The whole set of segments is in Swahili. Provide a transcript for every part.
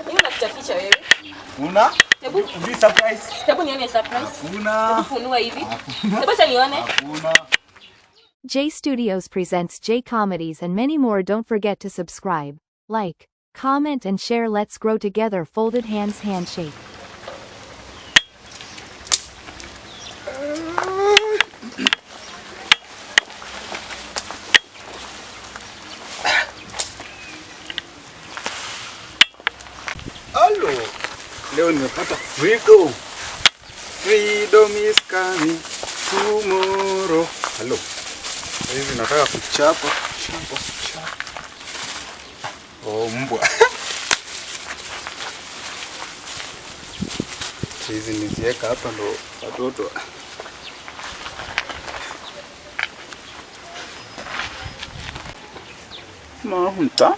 Nini unaficha wewe? Una? Hebu Ujui surprise? Hebu nione surprise. Hakuna. Hebu funua hivi. Hebu acha nione. Hakuna. J Studios presents J Comedies and many more. Don't forget to subscribe, like, comment and share. Let's grow together. Folded hands handshake. Halo. Leo nimepata freedom. Freedom is coming tomorrow. Halo. Hivi nataka kuchapa, chapa, chapa. Oh, mbwa. Hizi niziweka hapa ndo watoto. Mahunta.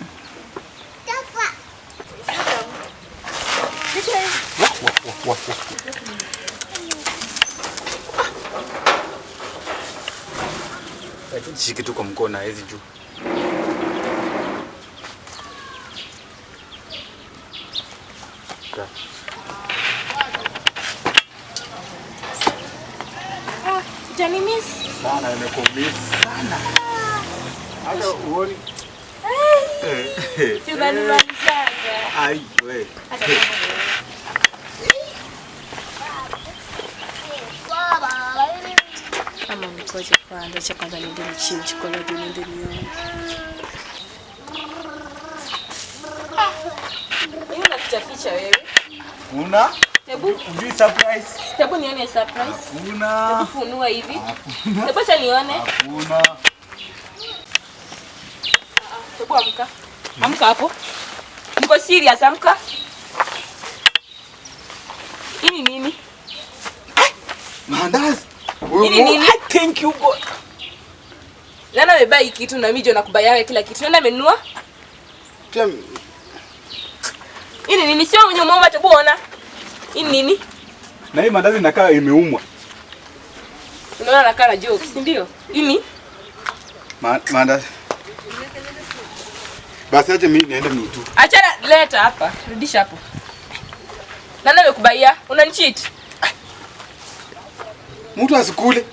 Wah, wah, wah, wah, wah. Shike tu kwa mkono haizi juu. Ah, hujanimiss. Sana nimekumiss sana. Hata uoni. Tunanimalizanga. Ai, we. Hata kama Ama nikoje kwanza, cha kwanza niende nichinje kwa leo niende nione. Nini unaficha ficha wewe? Una? Hebu Ujui surprise? Hebu nione surprise. Hakuna. Hebu funua hivi. Hebu acha nione. Hakuna. Hebu amka. Amka hapo. Niko serious, amka. Hii ni nini? Maandazi. Hii ni nini? I thank you God. Nani amebeba hii kitu na mimi nakubayawe kila kitu? Nani amenunua? Pia Hii ni nini? Sio mwenye umeomba, hebu ona. Hii ni nini? Na hii maandazi inakaa imeumwa. Unaona nakaa na jokes, si ndio? Hii ni Maandazi. Basi acha mimi niende mtu. Achana, leta hapa. Rudisha hapo. Nani amekubaia? Unanicheat? Mtu asikule.